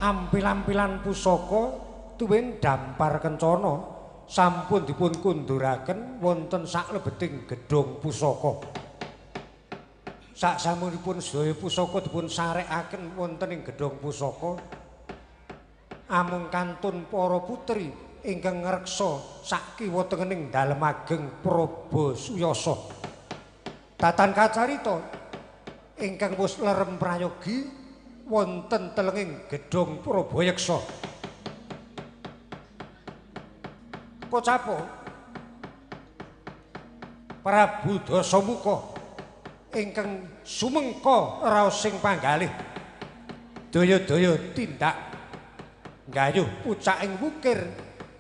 Ampil-ampilan pusaka tuwin dampar kencana sampun dipun kunduraken wonten saklebeting gedhong pusaka. Saksampunipun sedaya pusaka dipun sarekaken wonten ing gedhong pusaka, amung kantun para putri ingkang ngreksa sakiwa tengening dalem ageng Prabu Suyasa. Tatan kacarita ingkang wis lerem prayogi wonten telenging gedhong Prabayeksa. Kocapa Prabu Dasamuka ingkang sumengka raosing panggalih daya-daya tindak nggayuh pucaking wukir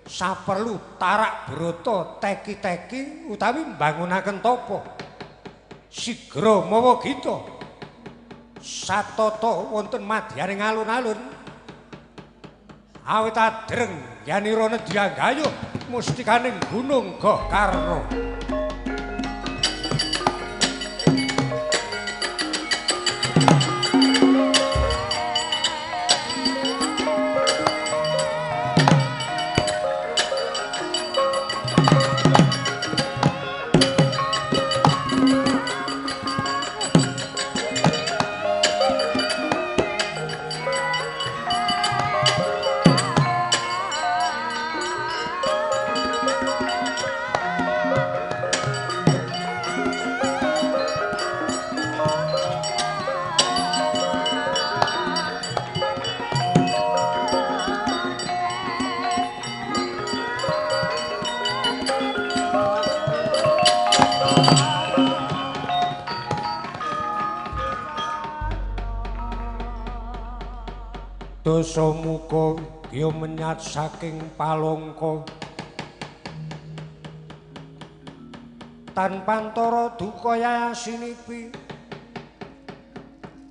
saperlu tarak brata teki-teki utawi mbangunaken tapa sigra mawa gita satata wonten madyaning alun-alun awit adreng yanira nedya nggayuh mustikaning Gunung Gokarna. Dasamuka ya menyat saking palangka tanpa antara duka yasinipi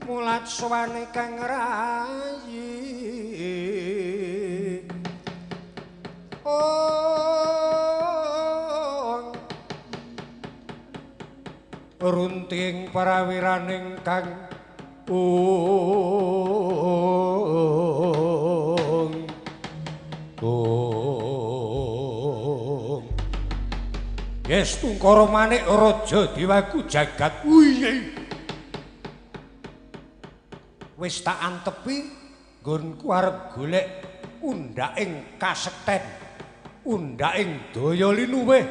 mulat sowane kang rayi. Oh runting parawiraning kang Yes tungkara manik raja dewaku jagat. Wih. Wis tak antepi nggonku arep golek undhaking kasekten, undhaking daya linuwih.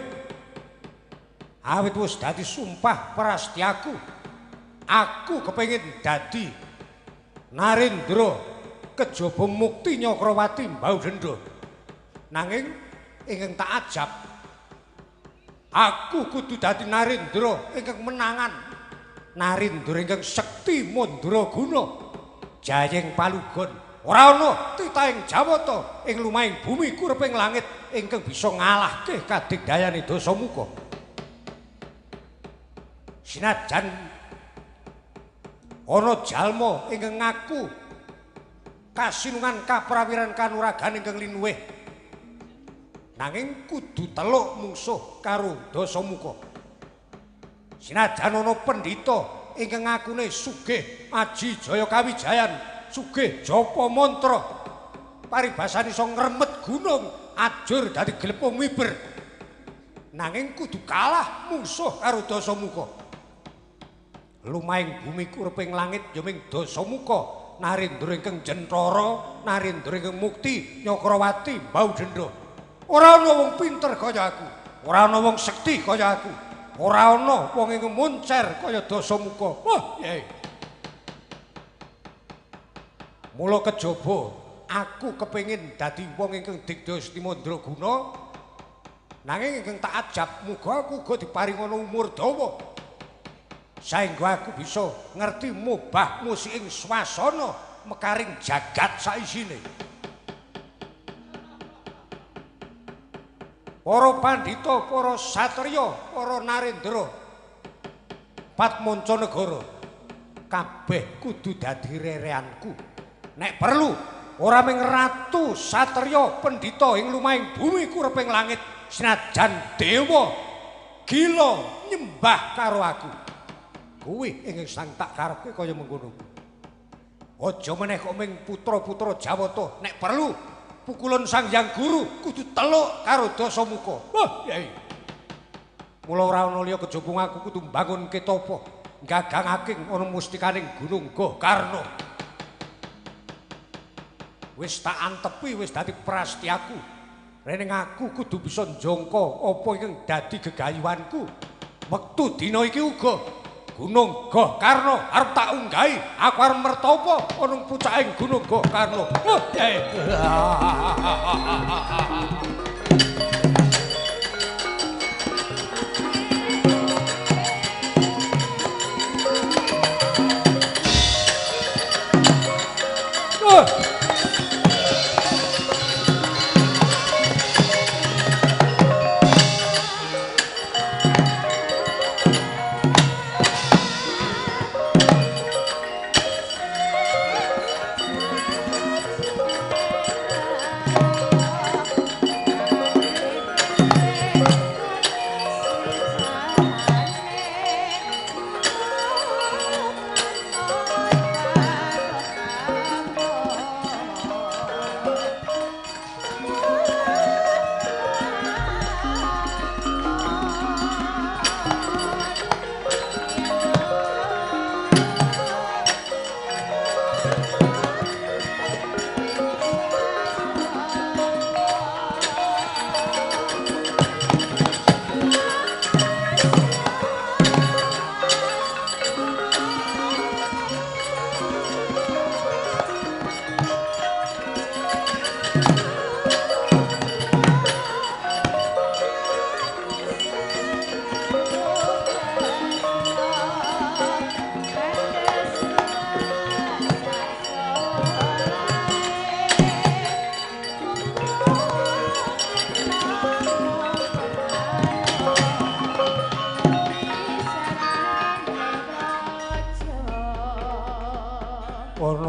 Awit wis dadi sumpah prastyaku. Aku kepengin dadi Narendra kejaba mukti Nyakrawati mbau dendha. Nanging ingkang tak ajab, aku kudu dadi Narendra ingkang menangan, Narendra ingkang sekti mandraguna, jayeng palugon. Ora ana titahing Jawata ing lumahing bumi kureping langit ingkang bisa ngalahke kadigdayane Dasamuka. Sinajan ana jalma ingkang ngaku kasinungan kaprawiran kanuragan ingkang linuwih, nanging kudu teluk mungsuh karo Dasamuka. Sinajan ana pendhita ingkang ngakune sugih aji jaya kawijayan, sugih japa mantra, paribasan iso ngremet gunung ajur dadi glepung miber, nanging kudu kalah mungsuh karo Dasamuka. Lumahing bumi kureping langit ya ming Dasamuka Narendra ingkang jentara, Narendra ingkang mukti Nyakrawati mbau dendha. Ora ana wong pinter kaya aku, ora ana wong sekti kaya aku, ora ana wong ingkang moncer kaya Dasamuka. Wah, yai. Mula kejaba aku kepengin dadi wong ingkang digdaya seti mandraguna, nanging ingkang tak ajab muga aku uga diparingana umur dawa saengga aku bisa ngerti mubah musiking swasana mekaring jagat saisine. Para pandhita, para satriya, para narendra patmanca negara kabeh kudu dadi rereanku. Nek perlu ora mung ratu, satriya, pendhita ing lumahing bumi kureping langit, senajan dewa gila nyembah karo aku. Kuwi ingkang sang tak karepke kaya mengkono. Aja meneh kok ming putra-putra Jawata, nek perlu pukulun Sang Hyang Guru kudu teluk karo Dasamuka. Wah, Yai. Mula ora ana liya kejaba aku kudu mbangun ketapa, gagangake ana mustikaning Gunung Gokarna. Wis tak antepi, wis dadi prasetyaku. Rene aku kudu bisa njangka apa ingkang dadi gegayuhanku. Wektu dina iki uga Gunung Gokarna arep tak unggahi, aku arep mertapa ana pucaking Gunung Gokarna. Oh, Yai. Oh.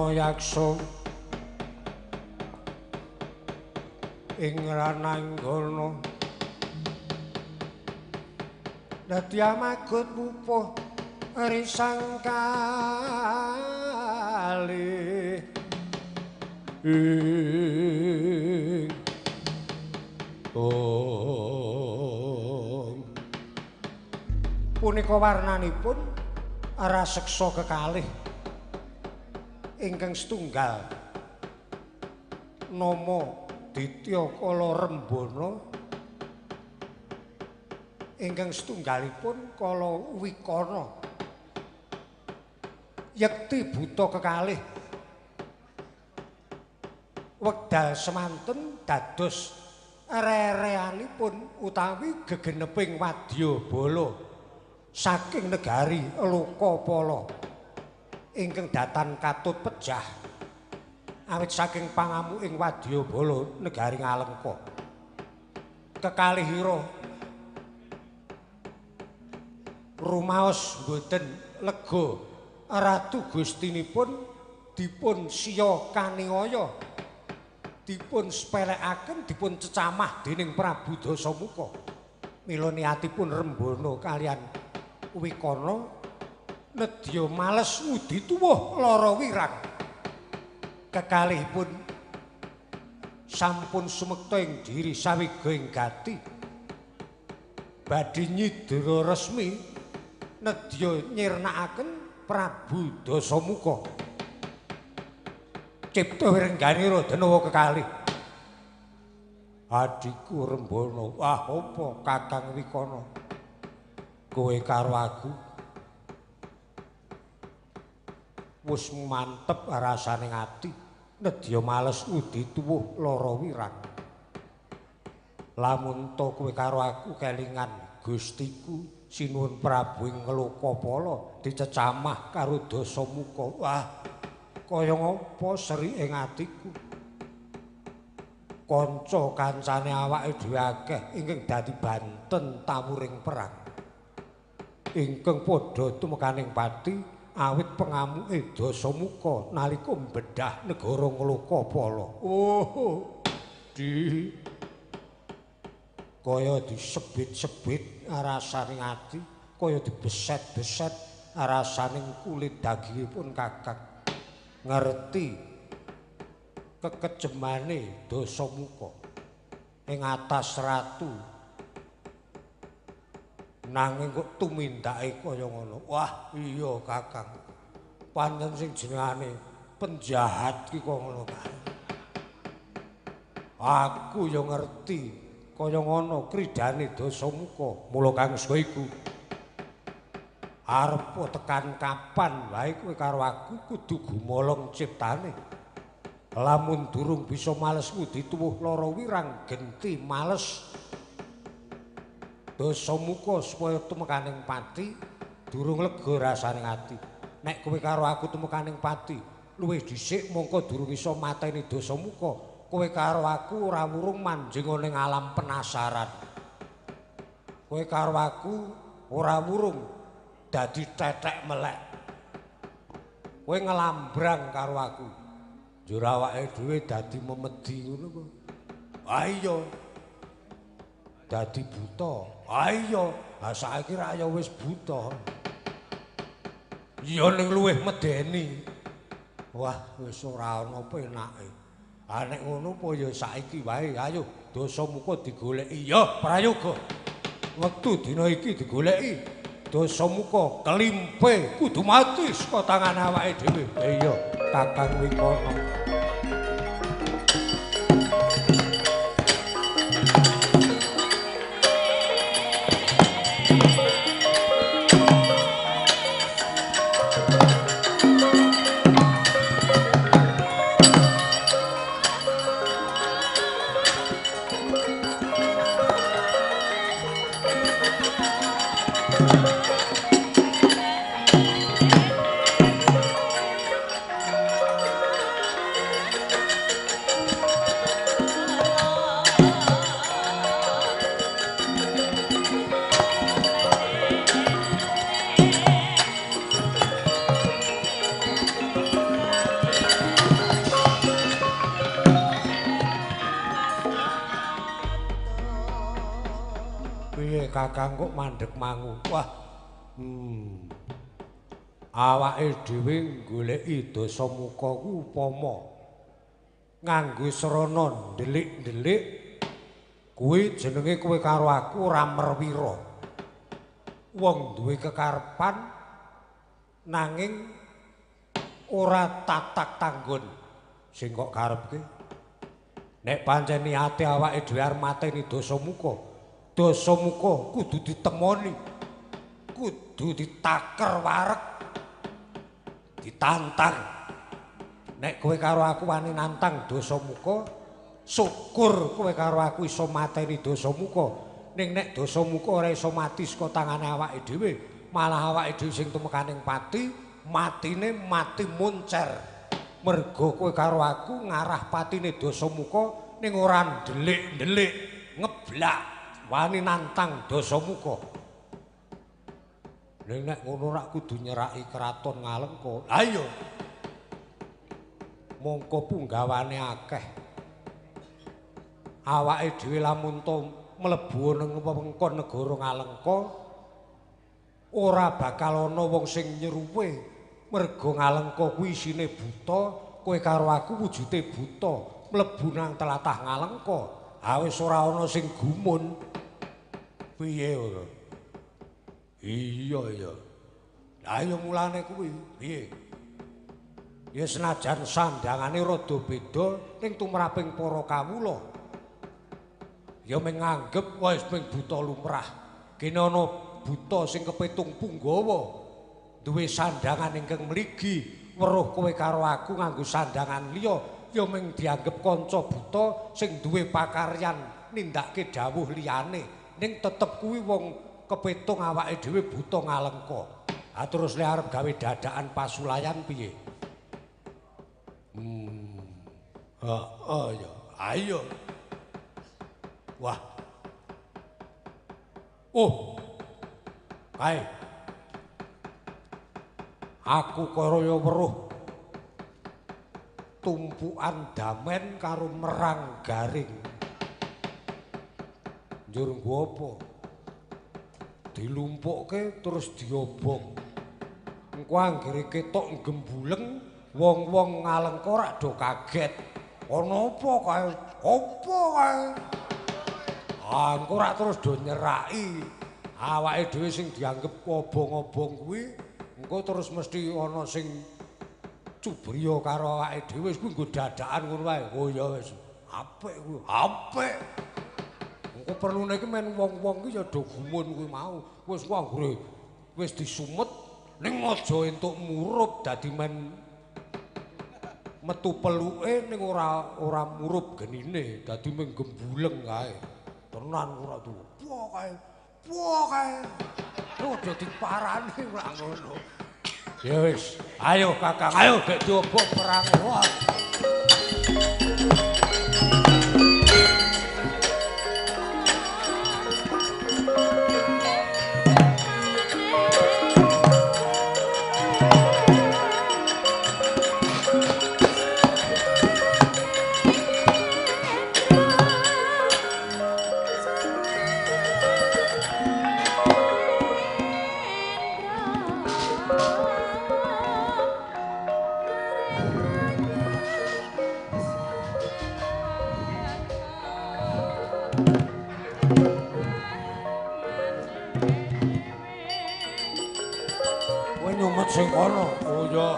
Yaksa ing rananggana dadi amagut pupuh risang kali ing ong punika warnanipun raseksa kekalih ingkang setunggal nama Ditya Kala Rembana, ingkang setunggalipun Kala Wikana. Yekti buta kekalih wekdal semanten dados rereanipun utawi gegeneping wadyabala saking negari Lokapala ingkang datan katut pejah awit saking pangamuking wadyabala negari Ngalengka. Kekalihira rumaos mboten lega ratu gustinipun dipun siya kaniaya, dipun sepelekaken, dipun cecamah dening Prabu Dasamuka. Mila niatipun Rembana kalian Wikana nedya males ngudi tuwuh lara wirang. Kekalihipun sampun sumekta ing diri sawiga ing gati badhe nyidra resmi nedya nyirnakaken Prabu Dasamuka. Cipta wirengganira Danawa kekalih. Adhiku Rembana, wah apa Kakang Wikana, kowe karo aku wis mantep rasane ati nedya males ngudi tuwuh lara wirang. Lamun to kowe karo aku kelingan Gustiku Sinuwun Prabu ing Lokapala dicecamah karo Dasamuka. Wah, kaya ngapa seri ing atiku. Kanca kancane awake dhewe akeh ingkang dadi banten tawuring perang. Ingkang padha tumekaning pati awit pengamuke Dasamuka nalika mbedah negara Nglokapala. Oh, di kaya disebit-sebit rasane ati, kaya dibeset-beset rasaning kulit dagingipun Kakang. Ngerti kekejemane Dasamuka ing atas ratu. Nanging kok tumindake kaya ngono. Wah, iya Kakang. Pancen sing jenengane penjahat ki kok ngono kae. Aku ya ngerti kaya ngono kridane Dasamuka. Mula kang iku arep tekan kapan wae kowe karo aku kudu gumolong ciptane. Lamun durung bisa males ngudi tuwuh lara wirang genti males Dasamuka supaya tumekaning pati durung lega rasane ati. Nek kowe karo aku tumekaning pati luwih dhisik mongko durung iso mateni Dasamuka, kowe karo aku ora wurung manjing ning alam penasaran. Kowe karo aku ora wurung dadi tetek melek. Kowe ngelambrang karo aku. Njur awake dhewe dadi memedi ngono kok. Ha iya. Dadi buta. Ha iya, ha saiki ra ya wis buta. Iya ning luwih medeni. Wah, wis ora ana penake. Ha nek ngono apa ya saiki wae, ayo Dasamuka digoleki. Ya prayoga. Wektu dina iki digoleki. Dasamuka kelimpe kudu mati saka tangan awake dhewe. Iya, Kakang Wikana. Kakang kok mandek mangu. Wah. Awake dhewe goleki Dasamuka ku upama nganggo srana ndelik-ndelik kuwi jenenge kowe karo aku ora merwira. Wong duwe kekarepan nanging ora tatak tanggon sing kok karepke. Nek pancen niate awake dhewe arep mateni Dasamuka, Dasamuka kudu ditemoni, kudu ditaker wareg, ditantang. Nek kowe karo aku wani nantang Dasamuka, syukur kowe karo aku iso mateni Dasamuka. Ning nek Dasamuka ora iso mati saka tangane awake dhewe, malah awake dhewe sing tumekaning pati, matine mati moncer. Mergo kowe karo aku ngarah patine Dasamuka ning ora ndelik-ndelik, ngeblak wani nantang Dasamuka. Ning nek ngono rak kudu nyeraki kraton Ngalengka. Lah iya. Mongko punggawane akeh. Awake dhewe lamun to mlebu ning wewengkon negara Ngalengka ora bakal ana wong sing nyerupe. Mergo Ngalengka kuwi isine buta, kowe karo aku wujude buta, mlebu nang tlatah Ngalengka. Ha wis ora ana sing gumun. Piye ora? Iya ya. Lah ya mulane kuwi, piye? Ya senajan sandangane rada beda ning tumraping para kawula. Ya mung nganggep wis mung buta lumrah. Kene ana buta sing kepitung punggawa duwe sandangan ingkang mligi, weruh kowe karo aku nganggo sandangan liya, ya mung dianggep kanca buta sing duwe pakaryan nindakake dawuh liyane. Ning tetep kuwi wong kepitung awake dhewe buta Ngalengka. Ha terus le arep gawe dadakan pasulayan piye? Heeh ya. Ayo. Wah. Oh. Kae. Aku kaya weruh tumpukan damen karo merang garing. Njur nggo apa? Dilumpukke terus diobong. Engko anggere ketok gembuleng Wong-wong Ngalengka rak do kaget. Ana apa kae? Apa kae? Ah, engko rak terus do nyeraki. Awake dhewe sing dianggep obong-obong kuwi engko terus mesti ana sing cubriya karo awake dhewe kuwi nggo dadakan ngono wae. Oh ya wis, apik kuwi, apik. Engko perlune iki men wong-wong iki ya do gumun kuwi mau. Wis ku anggere wis disumet ning aja entuk murup dadi men metu peluke ning ora murup genine, dadi mung gembuleng kae. Tenan ora tuwa. Apa kae? Apa kae? Aja diparani ora ngono. Ya wis, ayo Kakang, ayo gek diobong perang. Wah. Sing kono, oh ya.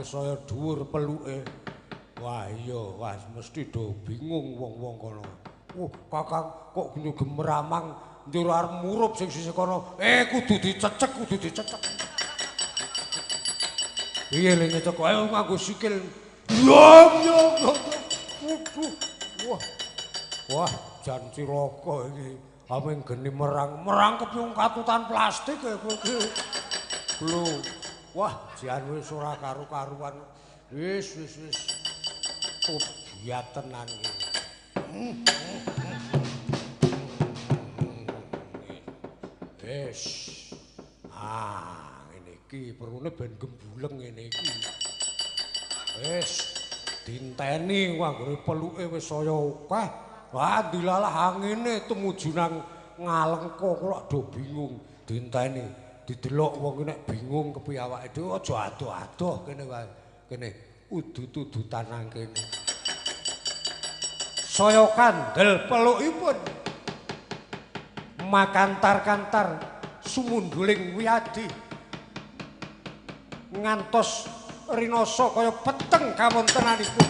Saya dhuwur peluke. Wah iya, wah mesti do bingung wong-wong kono. Wah, Kakang kok gemeramang njur arep murup sing sisih kono. Eh kudu dicecek, kudu dicecek. Piye le nyecek? Ayo nganggo sikil. Yom yom. Waduh. Wah. Wah, jan cilaka iki. Ameng geni merang, merang kepyung katutan plastik e kowe iki. Lho. Wah, jan wis ora karu-karuan. Wis wis wis. Tobiat tenan iki. Wis. Ah, ngene iki perlune ben gembuleng ngene iki. Wis dinteni anggere peluke wis saya akeh. Wah, dilalah angine tumuju nang Ngalengka kok do bingung dinteni. Didelok wong nek bingung kepiye awake dhewe aja adoh-adoh kene wae. Kene udut-udutan nang kene. Saya kandel pelukipun. Makantar-kantar sumunduling wiyadi. Ngantos rinasa kaya peteng kawontenanipun.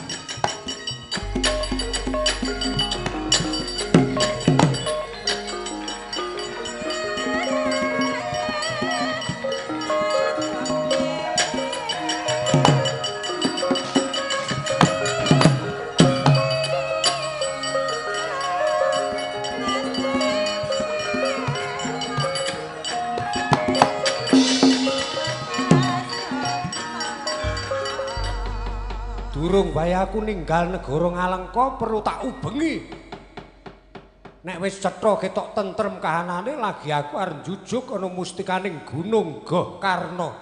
Durung bae aku ninggal negara Ngalengka perlu tak ubengi. Nek wis cetha ketok tentrem kahanane lagi aku arep njujuk ana mustikaning Gunung Gokarna.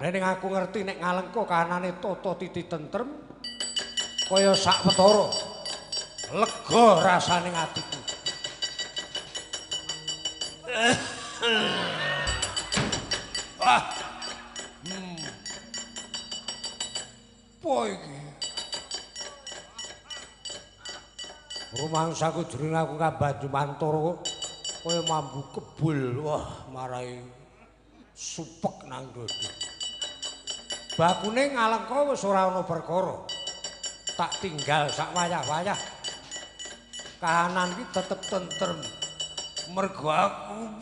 Nek aku ngerti nek Ngalengka kahanane tata titi tentrem kaya sawetara. Lega rasane atiku. Ah. Apa iki? Rumangsaku jroning aku kabanju mantara kok kaya mambu kebul. Wah, marai supek nang dada. Bakune Ngalengka wis ora ana perkara. Tak tinggal sak wayah-wayah. Kahanan ki tetep tentrem. Mergo aku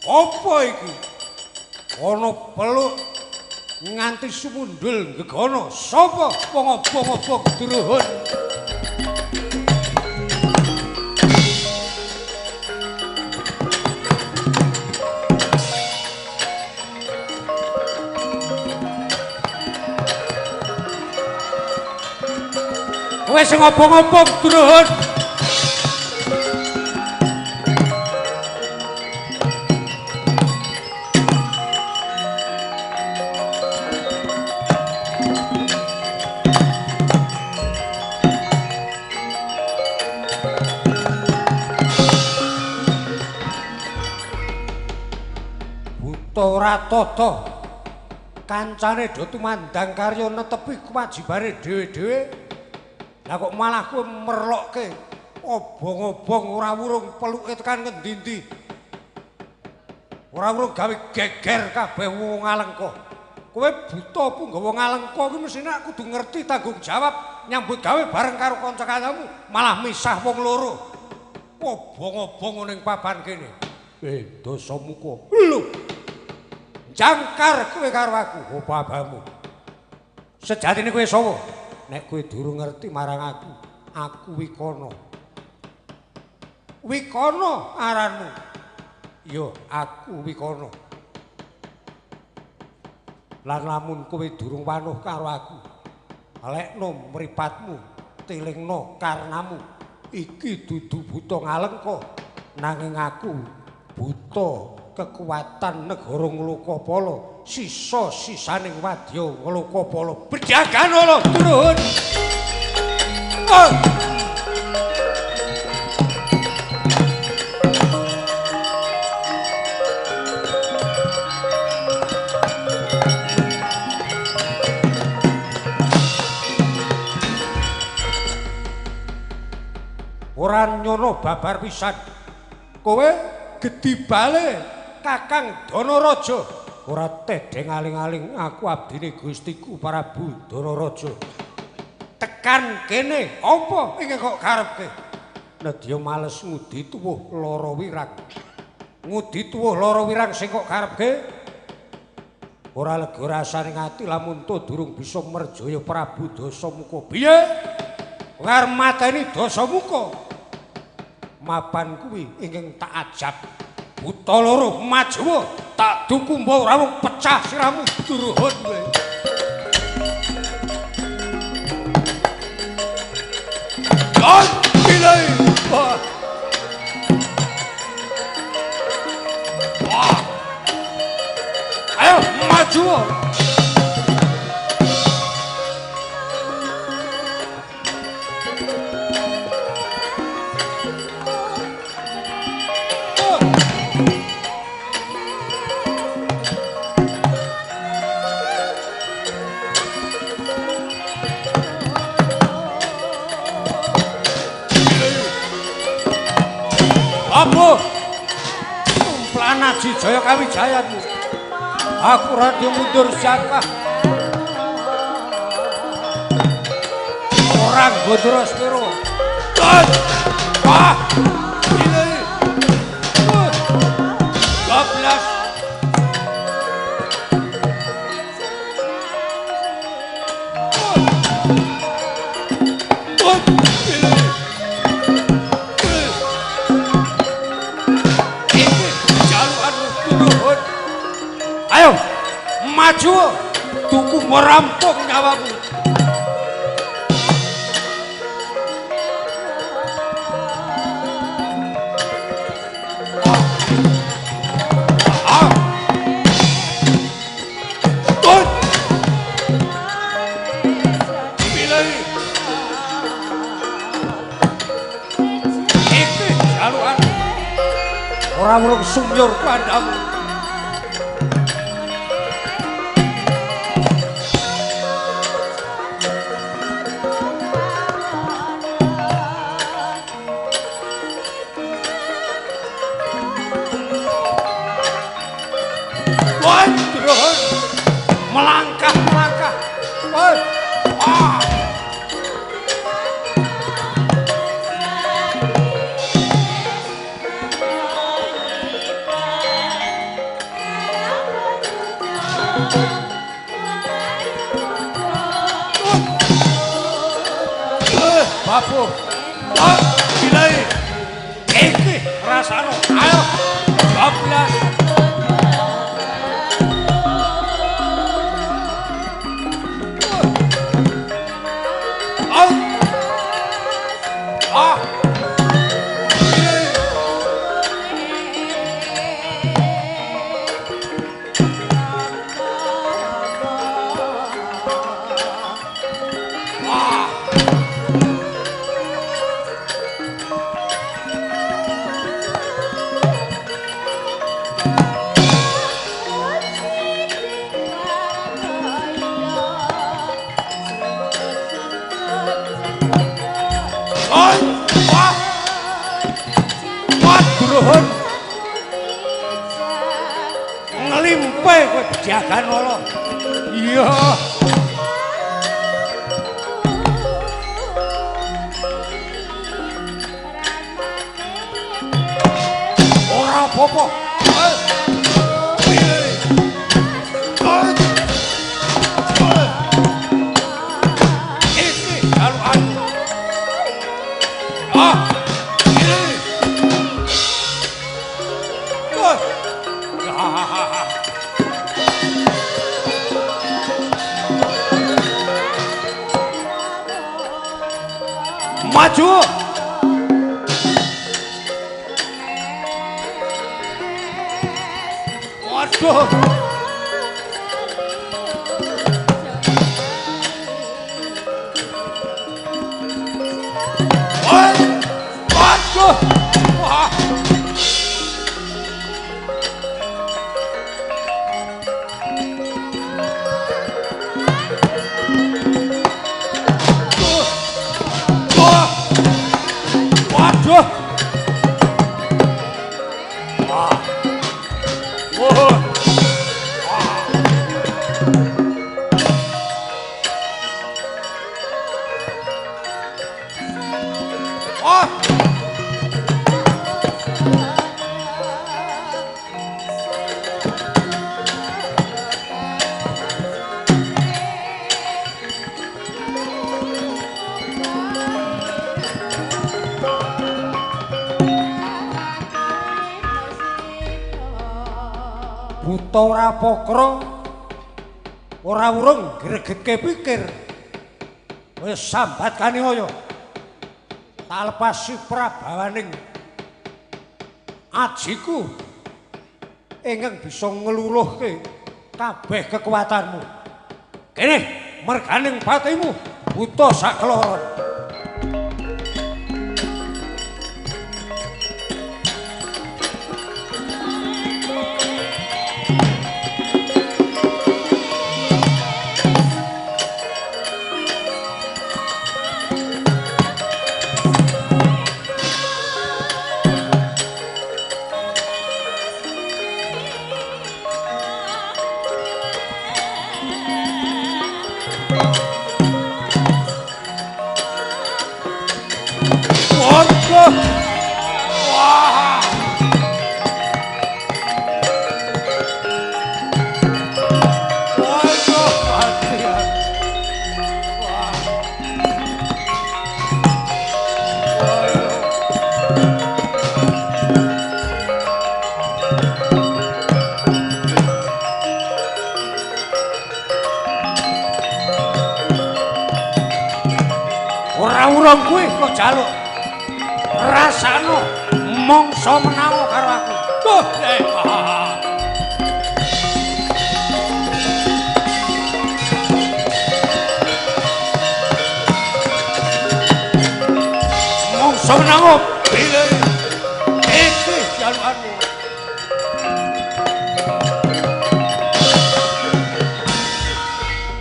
Apa iki? Ana peluk nganti sumundul gegono. Sapa wong obong-obong druhun? Kowe sing obong-obong druhun. Buta ora tata. Kancane do tumandang karya netepi kewajibane dhewe-dhewe. Lah kok malah kowe merlokke obong-obong ora wurung peluke tekan ngendi-endi. Ora wurung gawe geger kabeh wong Ngalengka. Kowe buta punggawa Ngalengka kuwi mesthine kudu ngerti tanggung jawab nyambut gawe bareng karo kanca-kancamu, malah misah wong loro. Obong-obong ning papan kene. Dasamuka. Lho. Jangkar kowe karo aku, opo abamu. Sejatine kowe sapa? Nek kowe durung ngerti marang aku, aku Wikana. Wikana aranmu. Ya, aku Wikana. Lan lamun kowe durung wanuh karo aku, lekno mripatmu, tilingno karnamu. Iki dudu buta Ngalengka, nanging aku buta kekuatan negara Nglokapala, sisa-sisaning wadya Nglokapala. Berjagan lho, nuwun. Oh. Ora nyono babar pisan. Kowe gedhi bale Kakang Danaraja. Ora tedheng aling-aling aku abdine Gustiku Prabu Danaraja. Tekan kene apa ingkang kok karepke? Nedya males ngudi tuwuh lara wirang. Ngudi tuwuh lara wirang sing kok karepke? Ora lega rasane ati lamun to durung bisa merjaya Prabu Dasamuka. Piye? Kowe arep mateni Dasamuka? Mapan kuwi ingkang tak ajab. Buta loro majuwa tak dukumba ora mung pecah sirahmu duruhun kowe. Ayo majuwa. Apa? Tumplan Aji Jaya Kawijayanmu. Aku rada mundur jangkah. Ora gondros piro. Wah. Ini. 12. Ayo maju, tuku merampok nyawamu. Iki jalukan ora wurung sumyur kandhamu. Babu. Oh, gilai. Iki rasane. Ayo. Bablas. Ah. Ngelimpe kowe bejagan ala. Iya. Ora apa-apa. Iki jalukanmu. Ah. Maju. Waduh. Waduh. Wah. Waduh. Wah. Wah. Wah. Buta ora pokro, ora urung gregetke pikir. Wis sambat kaniaya. Tak lepasi prabawaning ajiku ingkang bisa ngluluhke kabeh kekuatanmu. Kene merganing patimu buta sakloron. Wah. Waduh, mati. Wah. Ora urung kuwi kok jaluk. Rasano mongso menawa karo aku. Duh, mongso menawa pilih iki jalukanmu.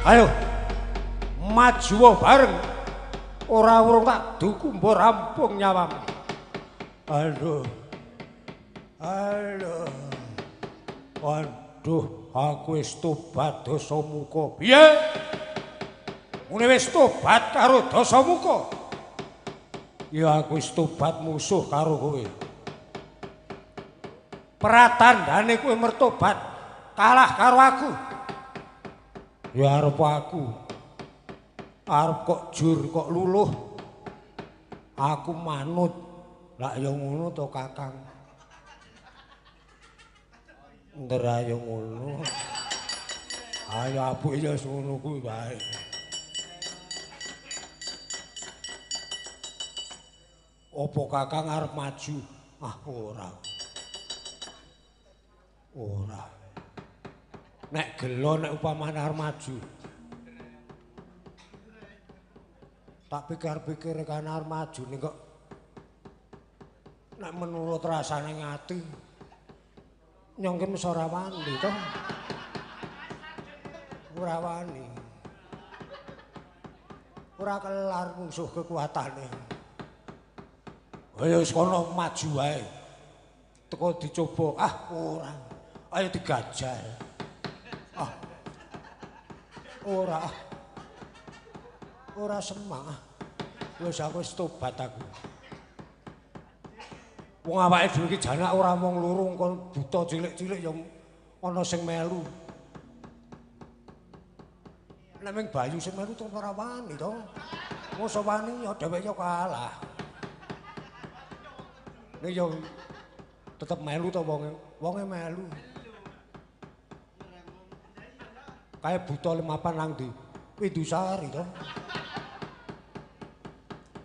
Ayo maju bareng. Ora urung tak dukumbo rampung nyawamu. Aduh. Aduh. Waduh, aku wis tobat Dasamuka. Piye? Mune wis tobat karo Dasamuka. Ya aku wis tobat musuh karo kowe. Pratandhane kowe mertobat kalah karo aku. Ya arep aku. Arep kok jur kok luluh. Aku manut. Lak ya ngono to Kakang. Ndera ya ngono. Ayo abuke ya ngono kuwi wae. Apa Kakang arep maju? Ah ora. Ora. Nek gelo nek upamane arep maju. Tak pikir-pikir kan arep maju ning kok nek menurut rasane ati nyong ki wis ora wani to. Ora wani. Ora kelar mungsuh kekuatane. Ayo wis kono maju wae. Teko dicoba, ah ora. Ayo digajal. Ah. Ora. Ora semak. Wis aku wis tobat aku. Wong awake dhewe iki janak ora mung loro kon buta cilik-cilik ya ana sing melu. Nek ming Bayu sing melu terus ora wani to. Mosok wani ya dheweke ya kalah. Nek ya tetep melu to wonge, wonge melu. Kae buta lemapan nang ndi? Windusari to.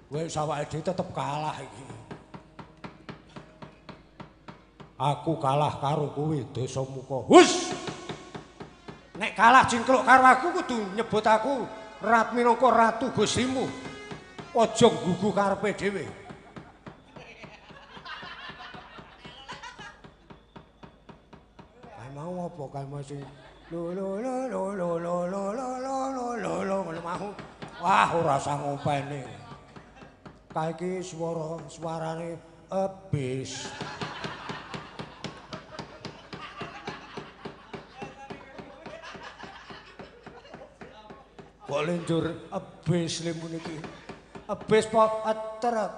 Wis awake dhewe tetep kalah iki. Aku kalah karo kowe Dasamuka. Hus! Nek kalah jingkluk karo aku kudu nyebut aku rat minangka ratu Gustimu. Aja nggugu karepe dhewe. Kae mau apa kae mau sing lo lo lo lo lo lo lo lo lo lo lo ngono mau. Wah ora usah ngopeni. Kae iki swara suarane ebis. Kok lenjur ebis limun iki. Ebis po etrek.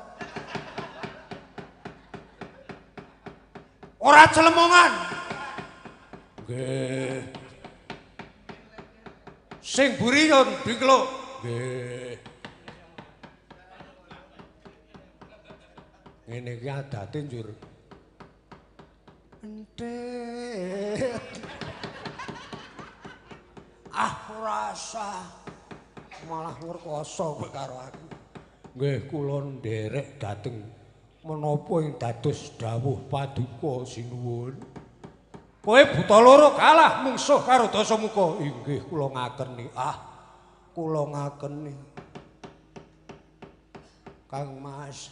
Ora celemongan. Nggih. Sing mburi yo ndingkluk. Nggih. Ngene iki adate njur. Entit. Ah ora usah. Malah ngrekoso kowe karo aku. Nggih kula nderek dhateng menapa ing dados dawuh paduka sinuwun. Kowe buta loro kalah mungsuh karo Dasamuka. Inggih kula ngakeni. Ah kula ngakeni. Kang Mas.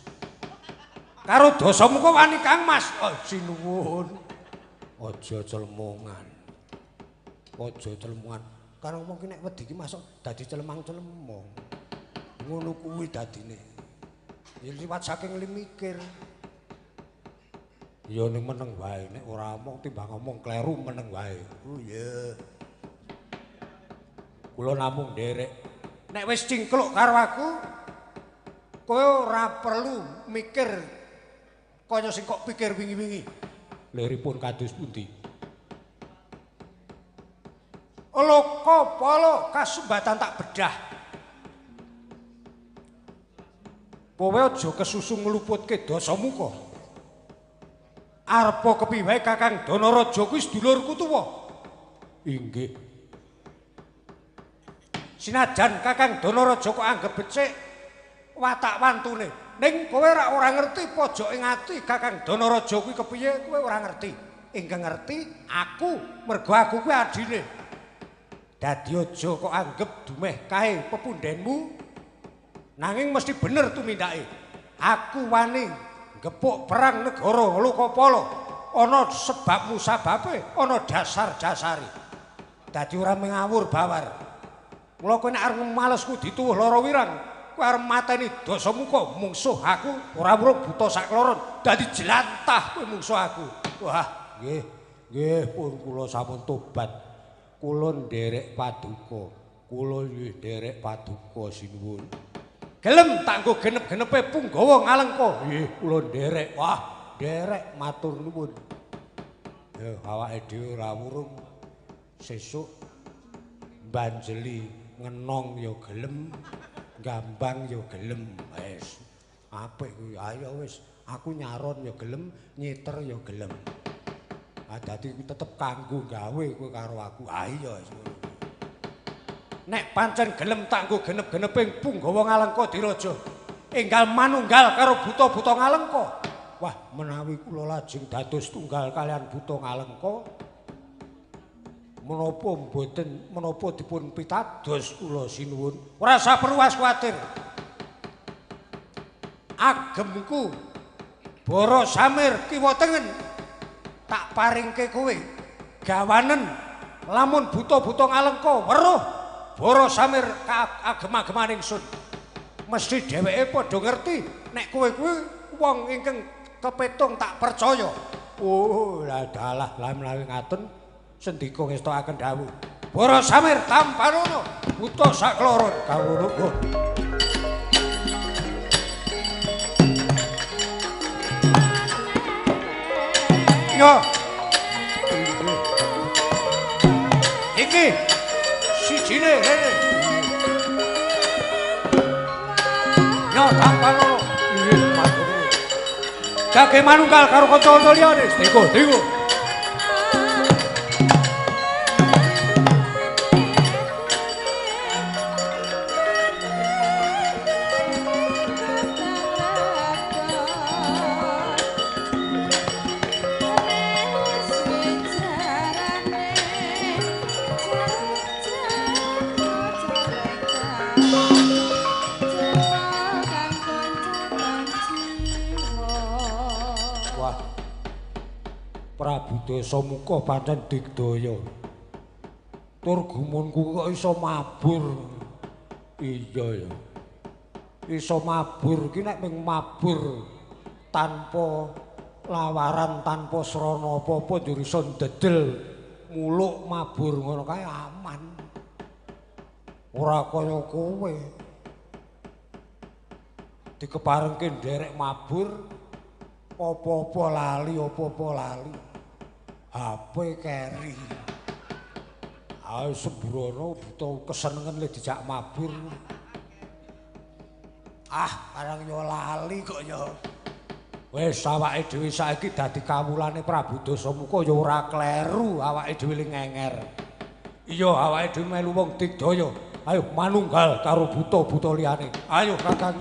Karo Dasamuka wani Kang Mas. Oh, sinuwun. Aja celemongan. Aja celemongan. Karo wong ki nek wedi ki masuk dadi celemang-celemong. Ngono kuwi dadine. Ya liwat saking limikir. Ya ning meneng wae, nek ora omong timbang ngomong kleru meneng wae. Oh iya. Kula namung nderek. Nek wis cingkluk karo aku, kowe ora perlu mikir kaya sing kok pikir wingi-wingi. Liripun kados pundi? Loka pala kasumbatan tak bedah. Kowe aja kesusu ngluputke Dasamuka. Arepa kepiye Kakang Danaraja kuwi sedulurku tuwa. Inggih. Sinajan Kakang Danaraja kok anggep becik watak wantune, ning kowe ora ngerti pojoke ati Kakang Danaraja kuwi kepiye, kowe ora ngerti. Ingkang ngerti aku, mergo aku kuwi adine. Dadi aja kok anggep dumeh kae pepundhenmu, nanging mesti bener tumindake. Aku wani gepuk perang negara Lokapala, ana sebab musababe, ana dasar-dasare. Dadi ora mengawur bawar. Mula kowe nek arep malesku dituwuh lara wirang, kowe arep mateni Dasamuka mungsuh aku, ora weruh buta sakloron, dadi jlantah kowe mungsuh aku. Wah, nggih, nggih pun kula sampun tobat. Kula nderek paduka, kula nggih nderek paduka sinuwun. Gelem tak nggo genep-genepe punggawa ngalengka. Nggih, kula nderek. Wah, nderek matur nuwun. Ya awake dhewe ora wurung. Sesuk mbanjeli ngenong ya gelem, gambang ya gelem. Wis. Apik kuwi. Ayo wis, aku nyaron ya gelem, nyiter ya gelem. Ah dadi tetep kanggo gawe kowe karo aku. Ah iya wis ngono. Nek pancen gelem tak nggo genep-geneping punggawa Ngalengka Diraja. Enggal manunggal karo buta-buta Ngalengka. Wah, menawi kula lajeng dados tunggal kalian buta Ngalengka, menapa mboten menapa dipun pitados kula sinuwun. Ora usah perlu kuwatir. Agemku Bara Samir kiwa tengen tak paringke kowe. Gawanen lamun buta-buta Ngalengka weruh Bara Samir kaagem-ageman ingsun. Mesti dheweke padha ngerti nek kowe kuwi wong ingkang kepetung tak percaya. Oh, lah dalah lah menawi ngaten sendika ngestokaken dawuh. Bara Samir tampanono buta sakloron kawula. Yo. Iki sijine rene. Yo tampanono. Nggih, matur nuwun. Jage manunggal karo kanca-kanca liyane. Deko, deko. Prabu Dasamuka pancen digdaya. Tur gumunku kok iso mabur. Iya ya. Iso mabur ki nek mung mabur tanpa lawaran, tanpa srana apa-apa njur iso ndedel muluk mabur ngono kae aman. Ora kaya kowe. Dikeparengke nderek mabur apa-apa lali, apa-apa lali. HP keri. Ayo sembrono buta kesenengen le dijak mabur. Ah, barang yo lali kok yo. Wis awake dhewe saiki dadi kawulane Prabu Dasamuka ya ora kleru awake dhewe ngenger. Iya, awake dhewe melu wong digdaya. Ayo manunggal karo buta-buta liyane. Ayo Kakang.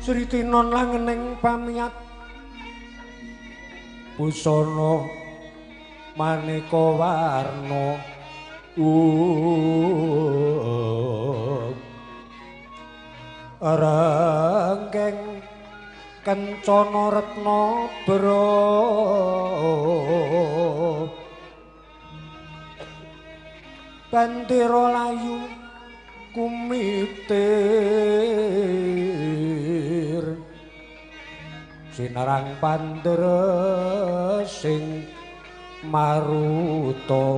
Sri Tinon langening pamiat busana maneka warna rengkeng kencana retna bra bandera layu kumitir sinarang pandere sing maruta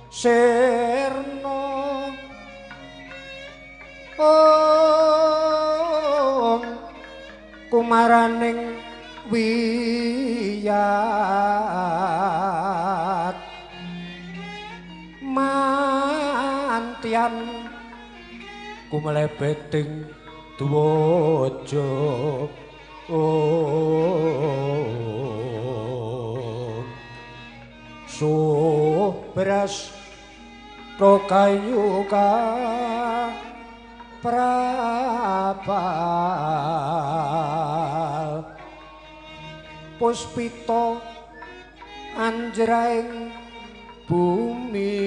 sirna ong kumaraning wiyat mantian Kumlebeting dwaja Subras kayu ka prapal puspita anjraing bumi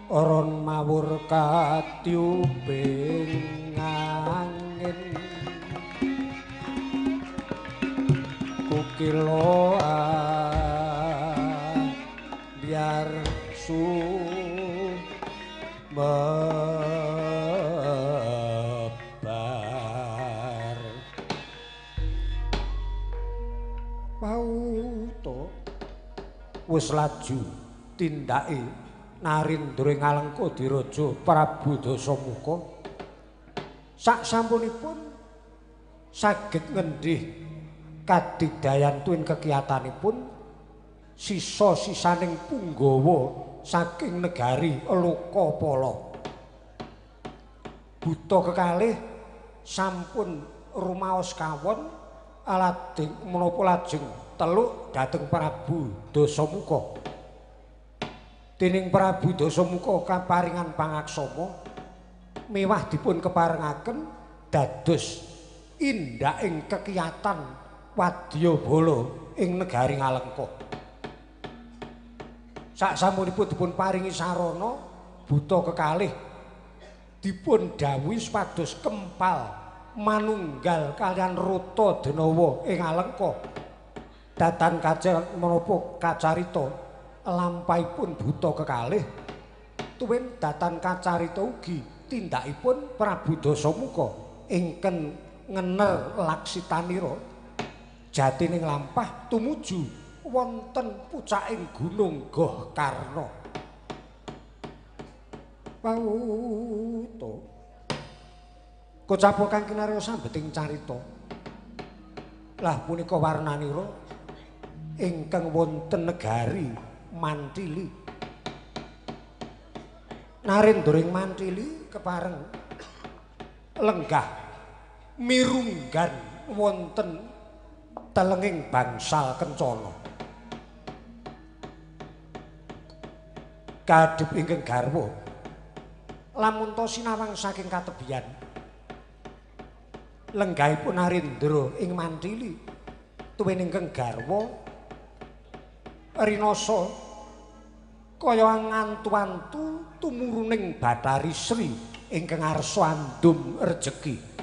Oron mawur katyuping angin kukila biar sumebar pauto wis laju tindake Narindra ing Alengka diraja Prabu Dasamuka sak sampunipun saged ngendhih kadidayan tuwin kekiyatanipun sisa-sisaning punggawa saking negari Lokapala. Buta kekalih sampun rumaos kawon alading menapa lajeng teluk dhateng Prabu Dasamuka. Dening Prabu Dasamuka kaparingan pangaksama mewah dipun keparengaken dados indaking kekiyatan wadyabala ing negari Ngalengka. Saksampunipun dipun paringi sarana buta kekalih dipun dhawuhi supados kempal manunggal kaliyan Rata Denawa ing Alengka. Datan kaca menapa kacarita lampahipun buta kekalih tuwin datan kacarita ugi tindakipun Prabu Dasamuka ingkang ngener laksitanira jatining lampah tumuju wonten pucaking gunung Gohkarna. Pauto kocapa kang kinarya sambeting carita lah punika warnanira ingkang wonten negari Mantili. Narendra ing Mantili kepareng lenggah mirunggan wonten telenging bangsal kencana. Kadhep ingkang garwa lamun to sinawang saking katebian lenggahipun Narendra ing Mantili tuwin ingkang garwa rinasa kaya ngantu-antu tumuruning Bathari Sri ingkang arsa andum rejeki.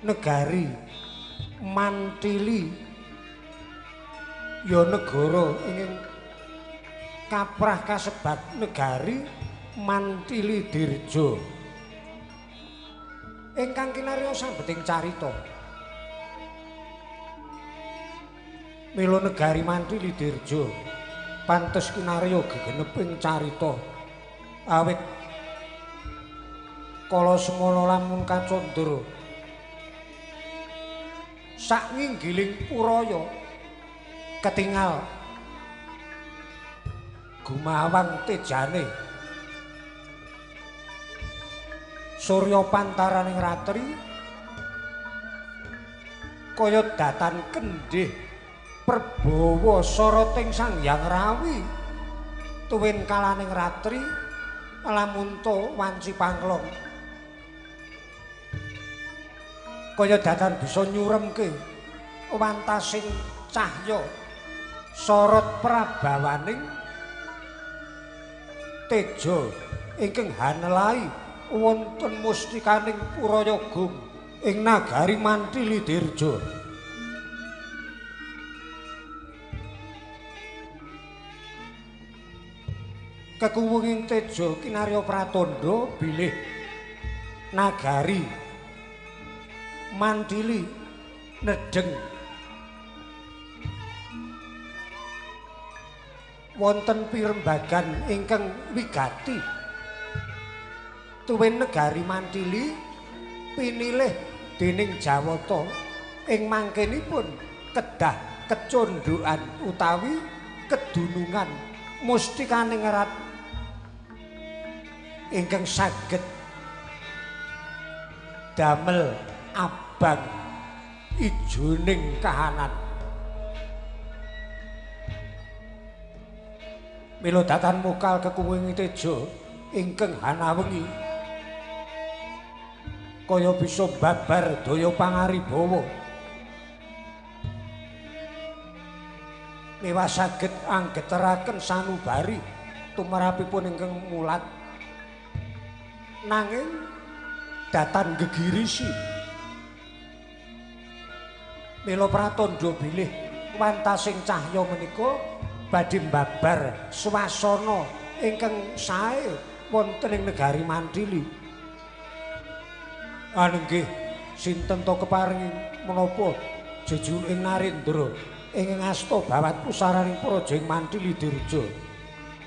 Negari Mantili ya negara ingkang kaprah kasebat Negari Mantili Dirja ingkang kinarya sambeting carita. Mila Negari Mantili Dirja pantes kinarya gegeneping carita awit kala semana lamun kacandra sak nginggiling Puraya ketingal gumawang tejane surya pantaraning ratri kaya datan kendhih perbawa soroting Sang Hyang Rawi tuwin kalaning ratri lamunta wanci pangklong kaya datan bisa nyuremke wantasing cahya sorot prabawaning teja ingkang hanelai wonten mustikaning Puraya Gung ing nagari Mantili Dirja. Kekuwunging teja kinarya pratandha bilih nagari Mantili nedheng wonten pirembagan ingkang wigati tuwin negari Mantili pinilih dening Jawata ing mangkenipun kedah kecondhokan utawi kedunungan mustikaning rat ingkang saged damel abang ijoning kahanan. Mila datan mokal kekuwing teja ingkang hanawengi kaya bisa babar daya pangaribawa mewah saged anggeteraken sanubari tumrapipun ingkang mulat nanging datan gegirisi. Mila pratandha bilih wantasing cahya menika badhe mbabar swasana ingkang sae wonten ing negari Mantili. Anenggih sinten to keparengi menapa jejuluking Narendra ingkang asta bawat pusaraning praja ing Mantili Dirja.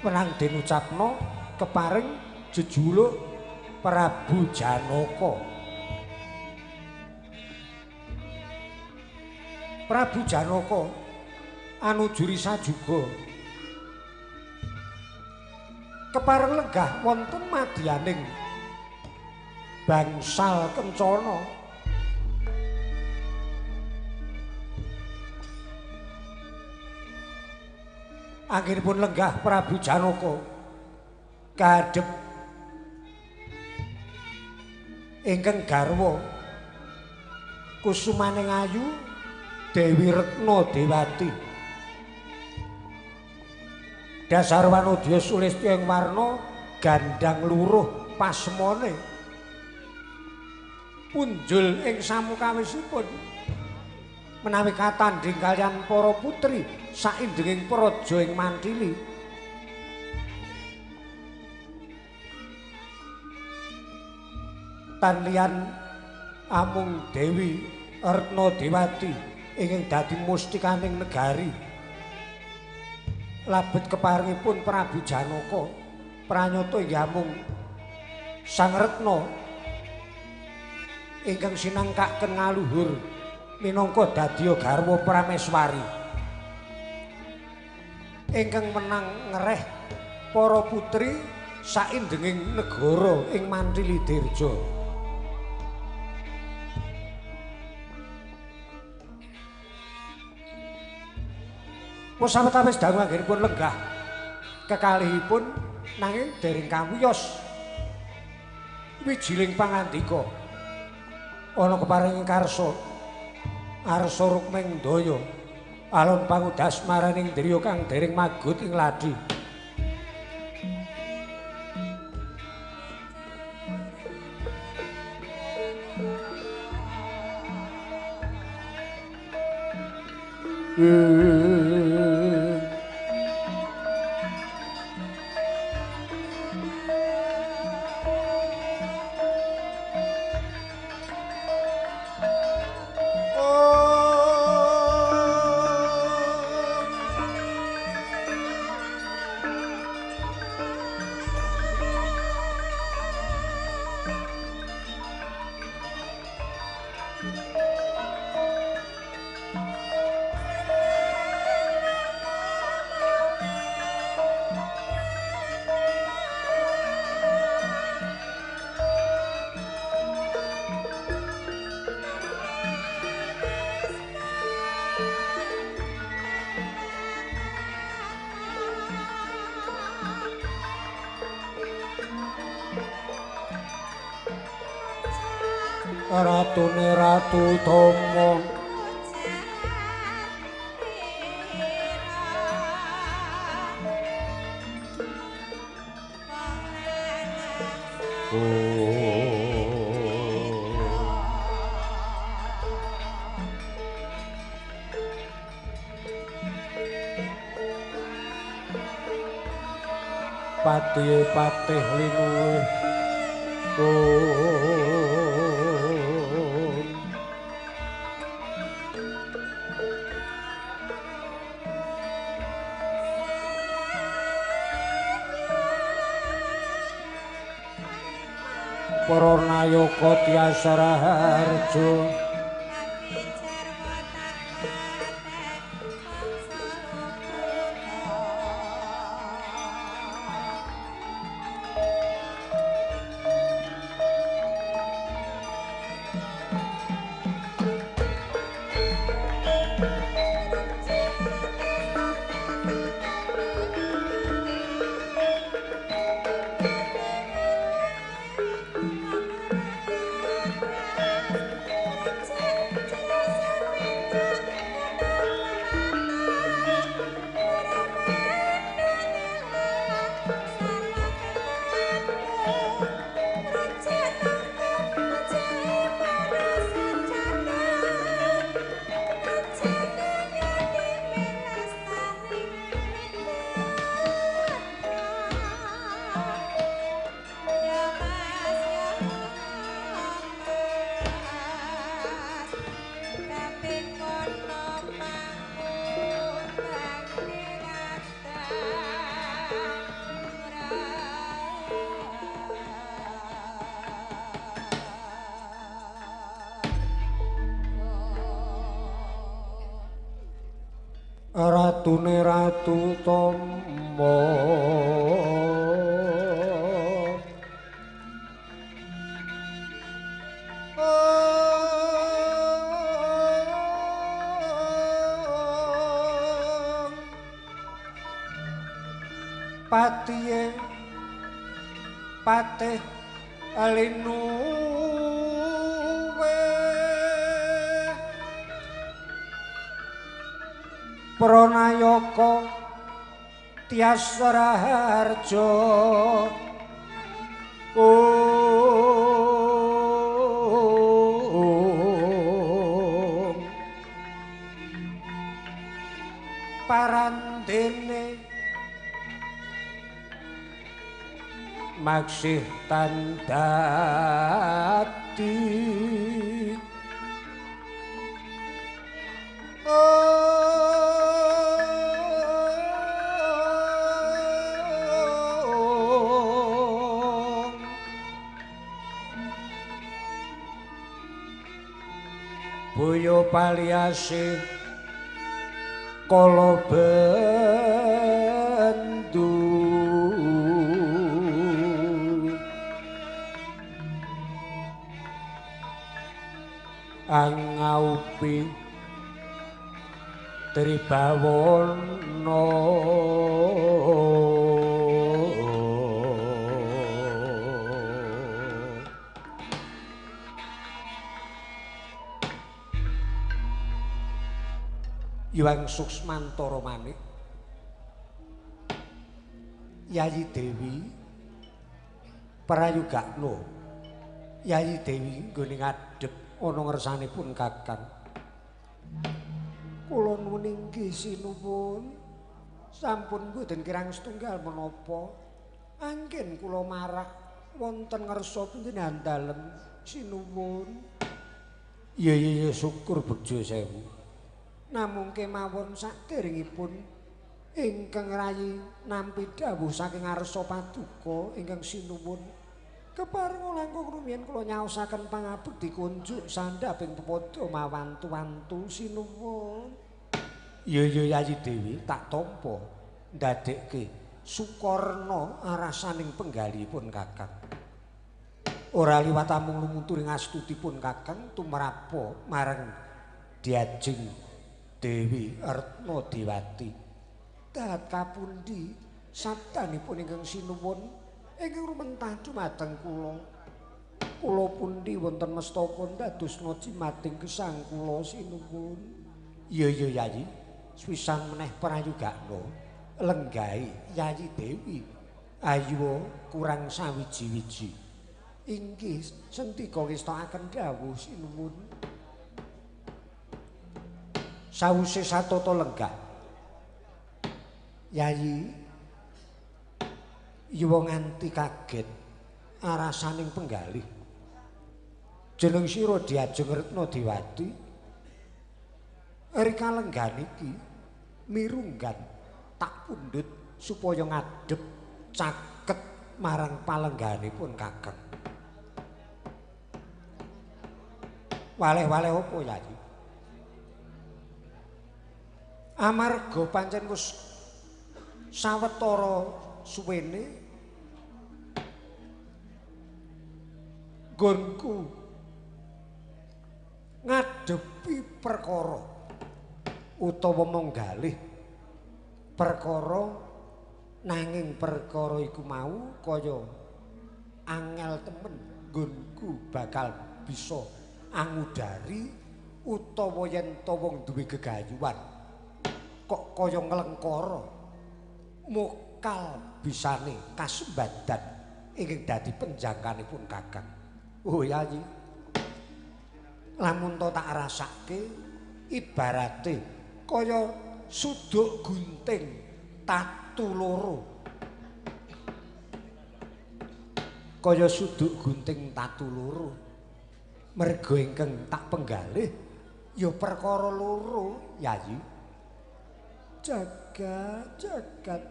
Wenang den ucapna kepareng jejuluk Prabu Janaka. Prabu Janaka anujuri sajuga kepareng lenggah wonten madyaning bangsal kencana. Anggenipun lenggah Prabu Janaka kadhep ingkang garwa kusumaning ayu Dewi Retna Dewati. Dasar wanodya sulistya ing warna gandhang luruh pasmane punjul ing samukawisipun menawi katandhing kaliyan para putri saindenging praja ing Mantili. Tan liyan amung Dewi Retna Dewati ingkang dadi mustikaning negari. Labet keparengipun Prabu Janaka pranyata inggih amung Sang Retna ingkang sinangkaken ngaluhur minangka dadya garwa prameswari ingkang menang ngereh para putri saindenging negara ing Mantili Dirja. Wis sawetawis dangu anggenipun lenggah kekalihipun nanging dereng kawiyos wijiling pangandika ana keparing karsa arsa rukming daya alon pangudas maraning driya kang dereng magut ing ladhi. Ratune Ratu Tama Patihe patih linuwih Para nayaka Tyas Raharja Ratune Ratu Tama Patihe patih linuwih Pranayaka Tyas Raharja Parandene maksih tandati Boyo paliase kala bendu angaupi tribawana Hyang Suksmantara Manik Yayi Dewi prayugakno Yayi Dewi nggone ngadhep ana ngersanipun Kakang. Kula nuwun Nuwun inggih sinuwun. Sampun mboten kirang setunggal menapa. Anggen kula marak wonten ngersa panjenengan dalem sinuwun. Iya iya iya syukur bejo sewu. Namung kemawon saderengipun ingkang rayi nampi dawuh saking ngarsa paduka ingkang sinuwun. Keparenga langkung rumiyin kula nyaosaken pangabekti kunjuk sandhaping pepadha mawantu-wantu sinuwun. Iya iya Yayi Dewi tak tampa ndadekke sukarna arasaning penggalihipun Kakang. Ora liwat amung lumuturing astutipun Kakang tumrapa marang diajeng Dewi Retna Dewati. Dahat kapundi sabdanipun ingkang sinuwun ingkang rumentah dumateng kula. Kula pundi wonten mestaka ndadosna jimating gesang kula sinuwun. Iya iya Yayi, swisan meneh prayugakna lenggahe Yayi Dewi ayu kurang sawiji-wiji. Inggih sentika ngestakaken dawuh sinuwun. Sawise satata lenggah Yayi yuwa nganti kaget arasaning penggalih. Jeneng sira diajeng Retna Dewati rika lenggan iki mirunggan tak pundhut supaya ngadhep caket marang palengganipun Kakang. Waleh-waleh apa Yayi? Amarga pancen wis sawetara suwene nggonku ngadepi perkara utawa menggalih perkara nanging perkara iku mau kaya angel temen nggonku bakal bisa angudari utawa yen ta wong duwe gegayuhan kok kaya nglengkara mokal bisane kasembadan ingkang dadi penjangkanipun Kakang. Oh Yayi, lamun to tak rasake ibarate kaya suduk gunting tatu loro. Kaya suduk gunting tatu loro. Merga ingkang tak penggalih ya perkara loro Yayi. Jagat jagat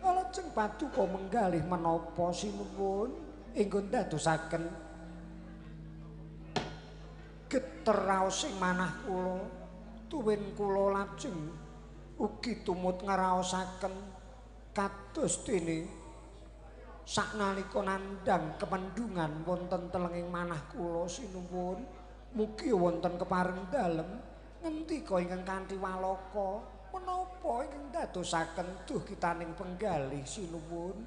lajeng paduka menggalih menapa sinuwun ingkang ndadosaken geter raos ing manah kula tuwin kula lajeng ugi tumut ngraosaken kados dene saknalika nandhang kependungan wonten telenging manah kula sinuwun. Mugi wonten kepareng dalem ngendika ingkang kanthi walaka menapa ingkang ndadosaken duh kitaning penggalih sinuwun.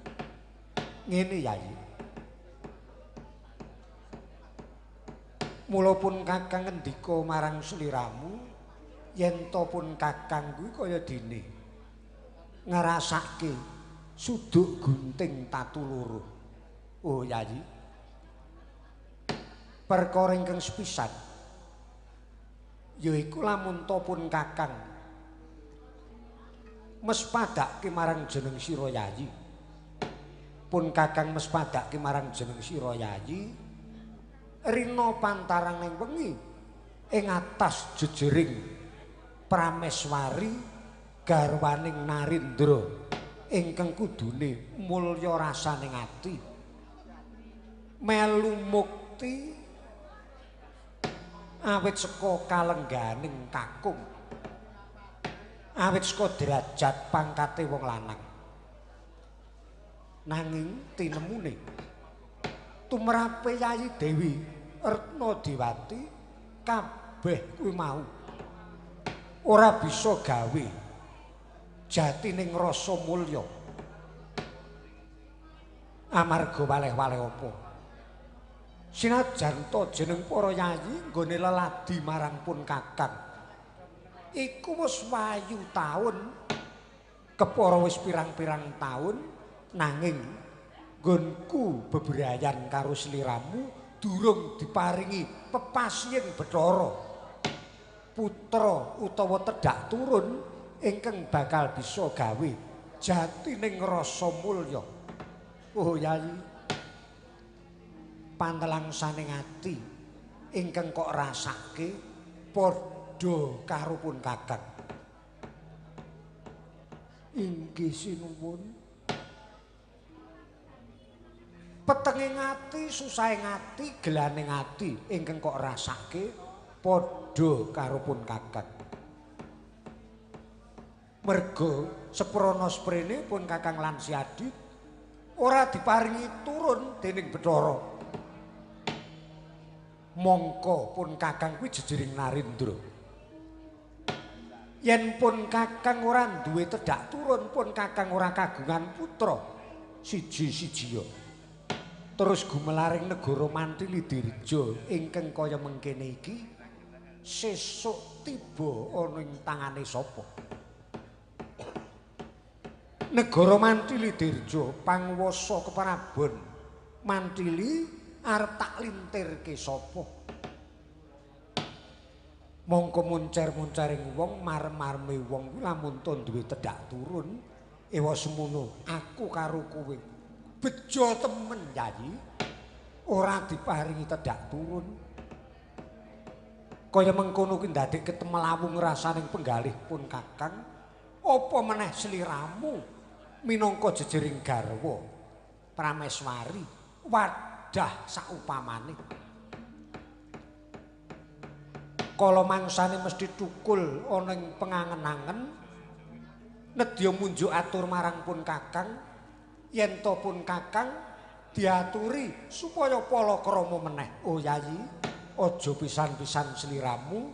Ngene Yayi, mula pun Kakang ngendika marang sliramu yen ta pun Kakang kuwi kaya dene ngrasake suduk gunting tatu loro. Oh Yayi, perkara ingkang sepisan yaiku lamun ta pun Kakang mespadake marang jeneng sira Yayi, pun Kakang mespadake marang jeneng sira Yayi rina pantaraning wengi ing atas jejering Prameswari garwaning Narendra ingkang kudune mulya rasaning ati melu mukti awit saka kalengganing kakung, awit saka derajat pangkate wong lanang. Nanging tinemune tumrape Yayi Dewi Retna Dewati kabeh kuwi mau ora bisa gawe jatining rasa mulya amarga waleh-waleh apa. Sinajan ta jeneng para yayi nggone leladi marang pun Kakang iku wis wayu taun kepara wis pirang-pirang taun, nanging nggonku bebrayan karo sliramu durung diparingi pepasiying Bathara. putra utawa tedhak turun ingkang bakal bisa gawe jatining rasa mulya. Oh Yayi, pantelangsaning ati ingkang kok rasake padha karo pun Kakang. Inggih sinuwun. Petenge ati, susahe ati, gelane ati ingkang kok rasake padha karo pun Kakang. Merga seprana sprene pun Kakang lan Si Adi ora diparingi turun dening Bathara. Mongko pun Kakang kuwi jejering Narendra. Yen pun Kakang ora duwe tedhak turun, pun Kakang ora kagungan putra siji-sijiya. Terus gumelaring negara Mantili Dirja ingkang kaya mengkene iki sesuk tiba ana ing tangane sapa? Negara Mantili Dirja panguwasa keprabon Mantili arep tak lintirke sapa? Mongko muncer-muncering wong, marem-mareme wong kuwi lamun to duwe tedhak turun, ewa semono aku karo kowe bejo temen Yayi, ora diparingi tedhak turun. Kaya mengkono kuwi ndadekke temelawung rasaning penggalih pun Kakang, apa meneh sliramu minangka jejering garwa Prameswari wadah saupamane. Kala mangsane mesti thukul ana ing pengangen-angen, nedya munjuk atur marang pun Kakang, yen to pun Kakang diaturi supaya palakrama meneh. Oh Yayi, aja pisan-pisan sliramu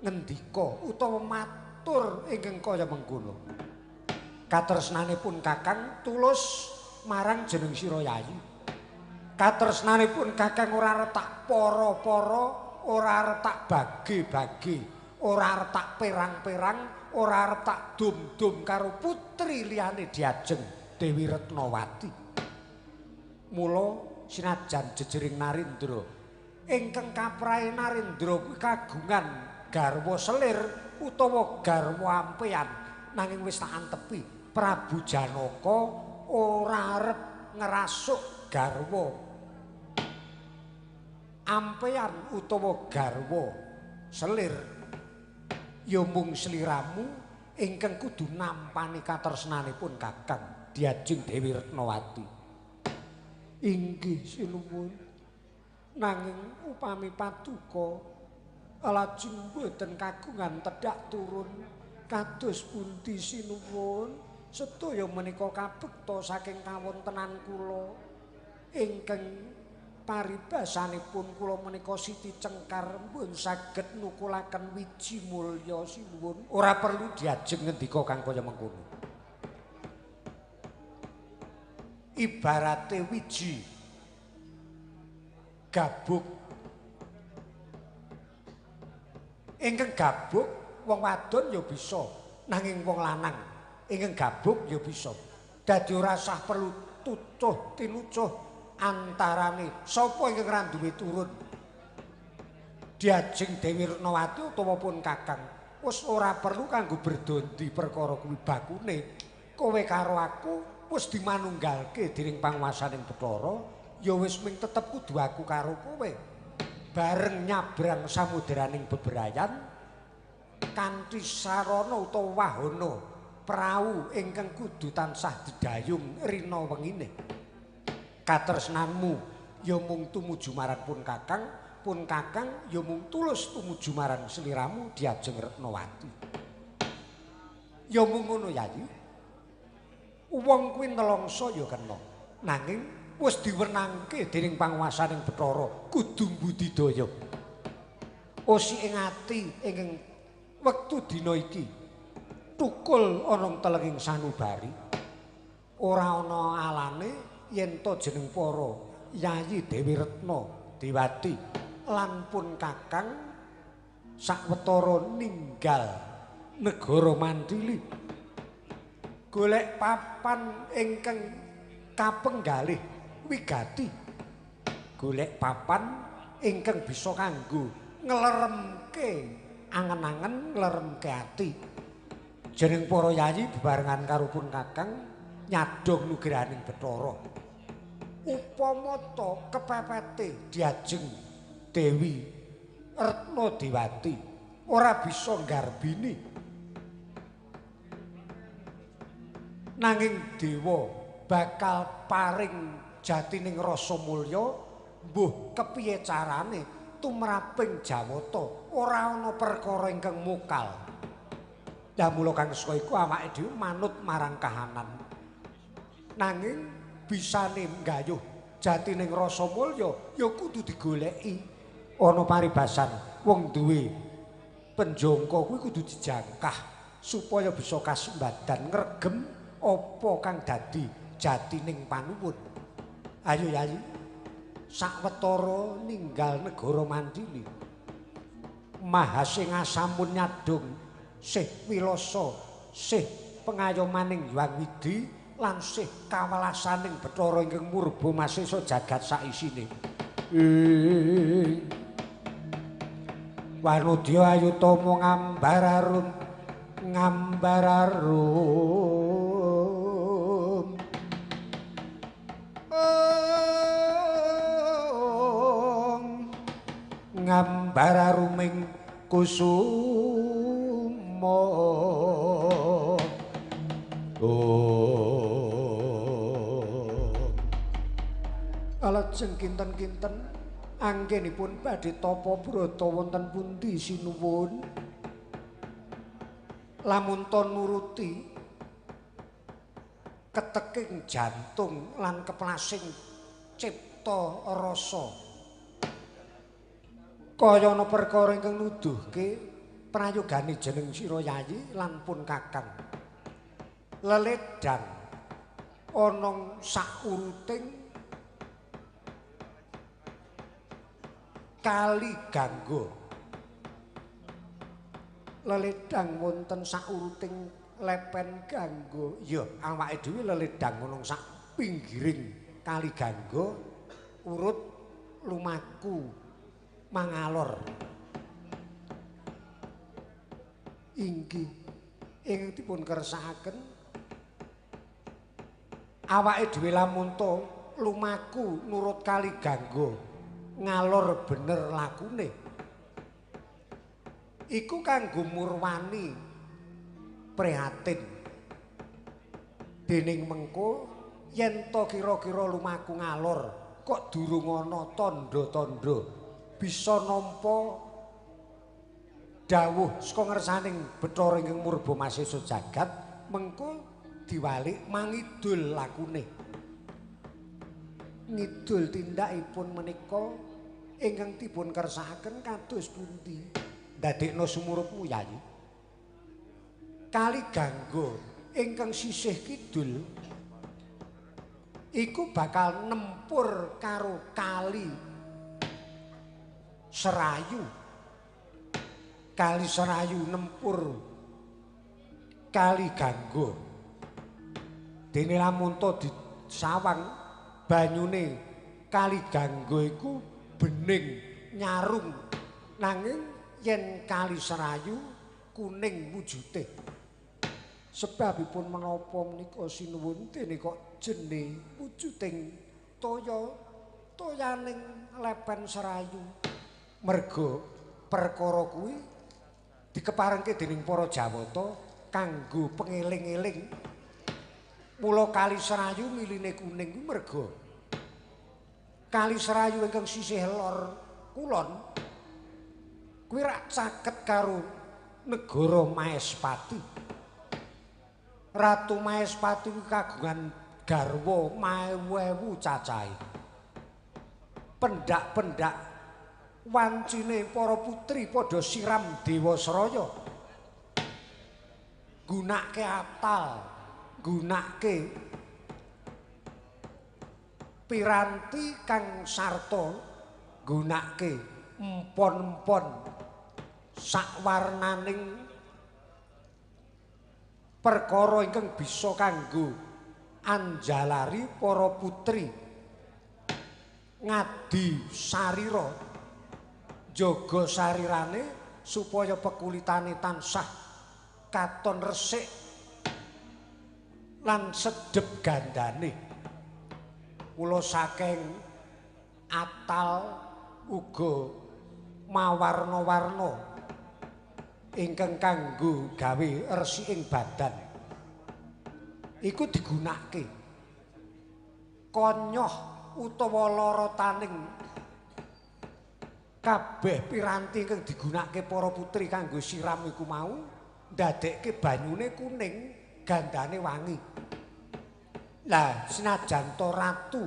ngendika utawa matur ingkang kaya mengkono. Katresnane pun Kakang tulus marang jeneng sira Yayi. Katresnane pun Kakang ora arep tak para-para, ora arep tak bagi-bagi, ora arep tak perang-perang, ora arep tak dum-dum karo putri liyane diajeng Dewi Retnawati. Mula sinajan jejering Narendra ingkang kaprahe Narendra kuwi kagungan garwa selir utawa garwa ampeyan, nanging wis tak antepi Prabu Janaka ora arep ngerasuk garwa ampeyan utawa garwa selir. Ya mung sliramu ingkang kudu nampani katresnanipun Kakang diajeng Dewi Retnawati. Inggih sinuwun. Nanging upami paduka lajeng boten kagungan tedhak turun kados pundi sinuwun? Sedaya menika kabekta saking kawontenan kula ingkang paribasanipun kula menika Siti Cengkar pun saged nukulaken wiji mulya sinuwun. Ora perlu diajeng ngendika kang kaya mengkono. Ibarate wiji gabuk, ingkang gabuk wong wadon ya bisa, nanging wong lanang ingkang gabuk ya bisa. Dadi ora sah perlu tutuh tinucuh antarane sapa ingkang ra duwe turun. Diajeng Dewi Retnawati utawa pun Kakang wis ora perlu kanggo berdondi perkara kuwi bakune. Kowe karo aku wis dimanunggalke dening panguwasaning Bathara, ya wis ming tetep kudu aku karo kowe. Bareng nyabrang samudraning bebrayan kanthi sarana utawa wahana prau ingkang kudu tansah didayung rina wengine. Katresnanmu ya mung tumuju marang pun Kakang, pun Kakang ya mung tulus tumuju marang sliramu diajeng Retnawati. Ya mung ngono Yayi. Wong kuwi nelongso ya kena, nanging wis diwenangke dening panguwasaning Bathara kudu mbudidaya. Osik ing ati ingkang wektu dina iki tukul ana telenging sanubari, ora ana alane yen to jeneng para Yayi Dewi Retna Dewati lan pun Kakang sawetara ninggal negara Mantili golek papan ingkang kapenggalih wigati, golek papan ingkang bisa kanggo ngleremke angen-angen ngleremke ati. Jeneng para yayi bebarengan karo pun kakang nyadong nugrahaning Bathara. Upama ta kepepete diajeng Dewi Retna Dewati ora bisa nggarbini. Nanging dewa bakal paring jatining rasa mulya mbuh kepiye carane tumraping Jawata ora ana perkara ingkang mokal. Lah mula kang saka iku awake dhewe manut marang kahanan. Nanging bisane nggayuh jatining rasa mulya ya kudu digoleki. Ana paribasan wong duwe penjangka kuwi kudu dijangkah supaya bisa kasembadan ngregem apa kang dadi jatining panuwun. Ayo Yayi, sawetara ninggal negara Mandili. Mahasinga sampun nyadong sih wilasa, sih pengayomaning Hyang Widhi lan sih kawelasaning Bathara ingkang murba masesa jagat saisine. Wanudya ayutama ngambar arum, ngambar arum. Ngambar aruming kusuma. Alajeng kinten-kinten anggenipun badhe tapa brata wonten pundi sinuwun? Lamun ta nuruti keteking jantung lan keplasing cipta rasa kaya ana perkara ingkang nuduhke prayogane jeneng sira Yayi lan pun kakang. Leledang ana sauruting Kali Gangga. Leledang wonten sauruting lepen Gangga. Ya, awake dhewe leledang ana sak pinggiring Kali Gangga urut lumaku mangalor. Inggih ingkang dipun kersakaken awake dhewe lamun ta lumaku nurut Kali Gangga ngalor bener lakune iku kanggo murwani prihatin. Dening mengko yen ta kira-kira lumaku ngalor kok durung ana tandha-tandha bisa nampa dawuh saka ngersaning Bathara ingkang murba masesa jagat, mengko diwalik mangidul lakune. Ngidul tindakipun menika ingkang dipun kersakaken kados pundi? Ndadekno sumurupmu Yayi. Kali Gangga ingkang sisih kidul iku bakal nempur karo Kali Serayu. Kali Serayu nempur Kali Gangga. Dene lamun ta disawang banyune Kali Gangga iku bening nyarung, nanging yen Kali Serayu kuning wujute. Sebabipun menapa menika sinuwun dene kok jene wujuding toya toyaning lepen Serayu? Merga perkara kuwi dikeparengke dening para Jawata kanggo pengeling-eling. Mula Kali Serayu miline kuning kuwi merga Kali Serayu ingkang sisih lor kulon kuwi rak caket karo negara Maespati. Ratu Maespati kuwi kagungan garwa maewu-ewu cacahe. Pendak-pendak wancine para putri padha siram Dewasraya. Gunake atal, gunake piranti kang sarta, gunake empon-empon sakwarnaning perkara ingkang bisa kanggo anjalari para putri ngadi sarira, jaga sarirane supaya pekulitane tansah katon resik lan sedhep gandane. Kula saking atal uga mawarna-warna ingkang kanggo gawe resiking badan iku digunakake. Konyoh utawa lorotaning kabeh piranti ingkang digunakake para putri kanggo siram iku mau ndadekke banyune kuning, gandane wangi. Lah senajan to ratu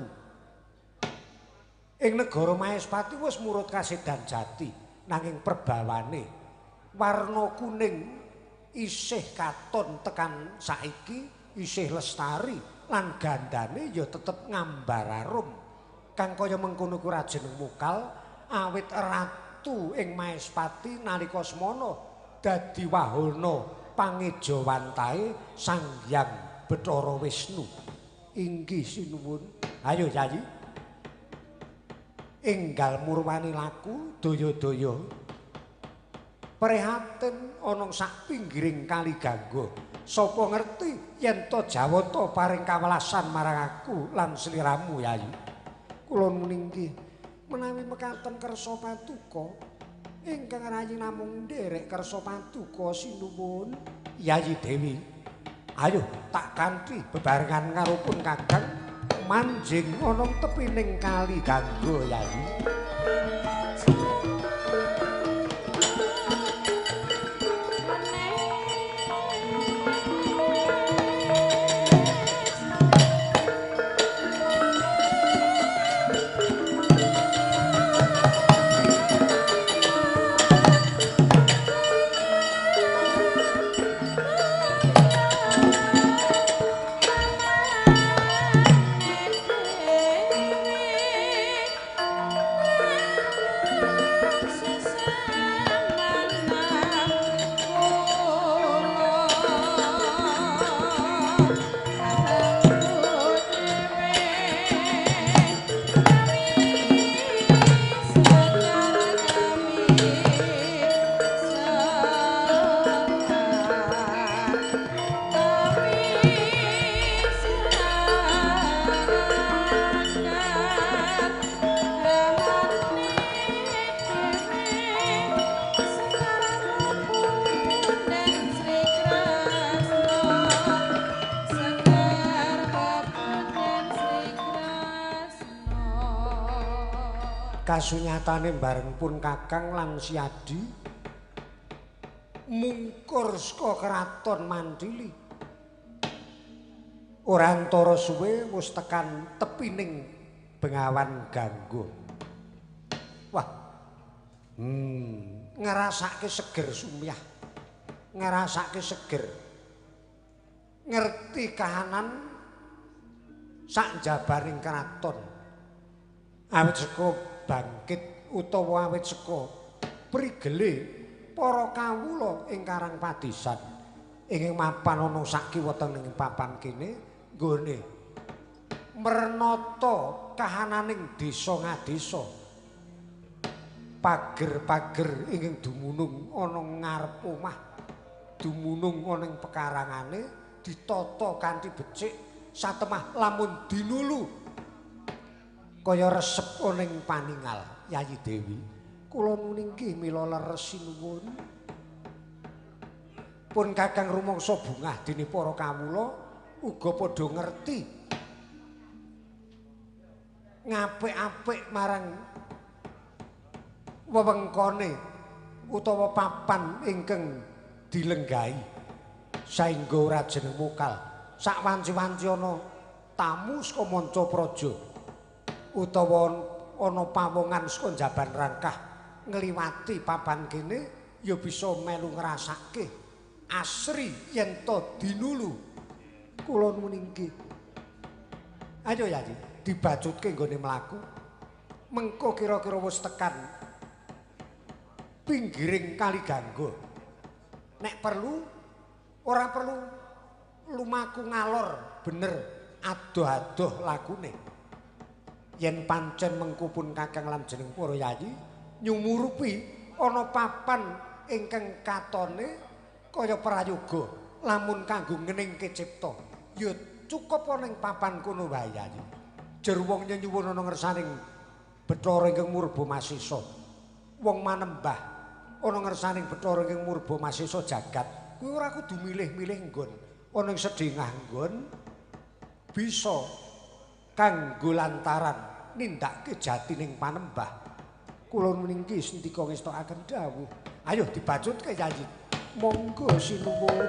ing negara Maespati wis murut kasedan jati, nanging perbawane warna kuning isih katon tekan saiki, isih lestari lan gandane ya tetep ngambar arum. Kang kaya mengkono ku Rajeneng Mokal awit ratu ing Maespati nalika semana dadi wahana pangejawantahe Sang Hyang Bathara Wisnu. Inggih sinuwun. Ayo Yayi. Enggal murwani laku daya-daya prihatin ana sak pinggiring Kali Gangga. Sapa ngerti yen to Jawata paring kawelasan marang aku lan sliramu Yayi. Kula nuwun inggih menawi mekaten kersa patuka ingkang rayi namung nderek kersa patuka sinuwun. Yayi Dewi, ayo tak kanthi bebarengan karo pun Kakang manjing ana tepining Kali Gangga Yayi. Kasunyatane bareng pun Kakang lan Siadi mungkur saka kraton Mandili. Ora antara suwe wis tekan tepining Bengawan Gangga. Wah. Ngrasake seger sumyah. Ngrasake seger. Ngerti kahanan sak njabaning kraton. Awit saka bangkit utawa awit saka prigele para kawula ing Karang Padisan ingkang mapan ana sak kiwa tengening papan kene nggone mrenata kahananing desa ngadesa. Pager-pager ingkang dumunung ana ngarep omah, dumunung ana ing pekarangane ditata kanthi becik satemah lamun dinulu kaya resep ning paningal. Yayi Dewi, kula nuwun inggih mila leres sinuwun. Pun Kakang rumangsa bungah dene para kawula uga padha ngerti ngapik-apik marang wewengkone utawa papan ingkang dilenggahi saengga ora jeneng mokal. Sak wanci-wanci ana tamu saka manca praja utawa ana pawongan saka njaban rangkah ngliwati papan kene ya bisa melu ngrasake asri yen to dinulu. Kula nuwun inggih. Ayo Yayi, dibacutke nggone mlaku. Mengko kira-kira wis tekan pinggiring Kali Gangga. Nek perlu ora perlu lumaku ngalor bener adoh-adoh lakune. Yen pancen mengko pun Kakang lan jeneng para yayi nyumurupi ana papan ingkang katone kaya prayoga lamun kanggo ngeningke cipta. Ya cukup ana ing papan kono wae Yayi. Jer wong nyenyuwun ana ngersaning Bathara ingkang murba masesa. Wong manembah ana ngersaning Bathara ingkang murba masesa jagat. Kuwi ora kudu milih-milih nggon. Ana ing sedengah nggon bisa kanggo lantaran nindakake jatining panembah. Kula niki sendika ngestokaken dawuh. Ayo dibacutke Yayi. Monggo sinuwun.